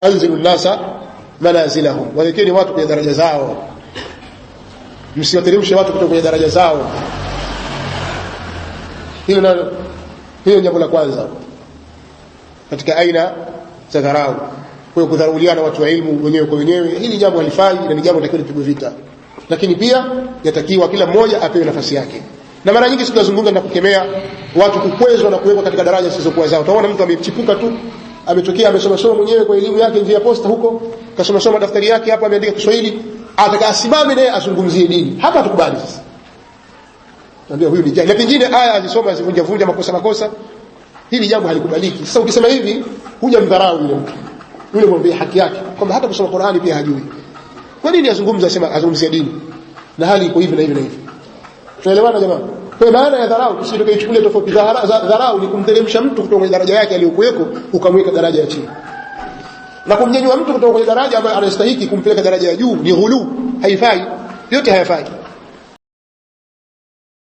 Anzilu nnasa manazilahum, wawekeni watu kwenye daraja zao, msiwateremshe watu kutoka kwenye daraja zao. Hilo nalo, hiyo jambo la kwanza katika aina za dharau. Kwa hiyo kudharauliana watu wa ilmu wenyewe kwa wenyewe, hili jambo halifai na ni jambo linatakiwa lipigwe vita, lakini pia yatakiwa kila mmoja apewe nafasi yake. Na mara nyingi tunazungumza na kukemea watu kukwezwa na kuwekwa katika daraja zisizokuwa zao. Utaona mtu amechipuka tu, ametokea amesoma soma mwenyewe kwa elimu yake njia ya posta huko, kasoma soma daftari yake hapa, ameandika Kiswahili, ataka asimame naye azungumzie dini. Hapa hatukubali sisi. Tuambia huyu ni jahili. Na pengine aya azisoma azivunja vunja makosa makosa. Hili jambo halikubaliki. Sasa ukisema hivi, hujamdharau yule mtu. Yule mwambie haki yake kwamba hata kusoma Qur'ani pia hajui. Kwa nini azungumza asema azungumzie dini? Na hali iko hivi na hivi na hivi. Tunaelewana jamaa? Kwa maana ya dharau tusitokeichukulia tofauti. Dharau ni kumteremsha mtu kutoka kwenye daraja yake aliyokuweko ukamweka daraja ya chini. Na kumnyanyua mtu kutoka kwenye daraja ambayo anastahili kumpeleka daraja ya juu ni ghulu, haifai. Yote hayafai.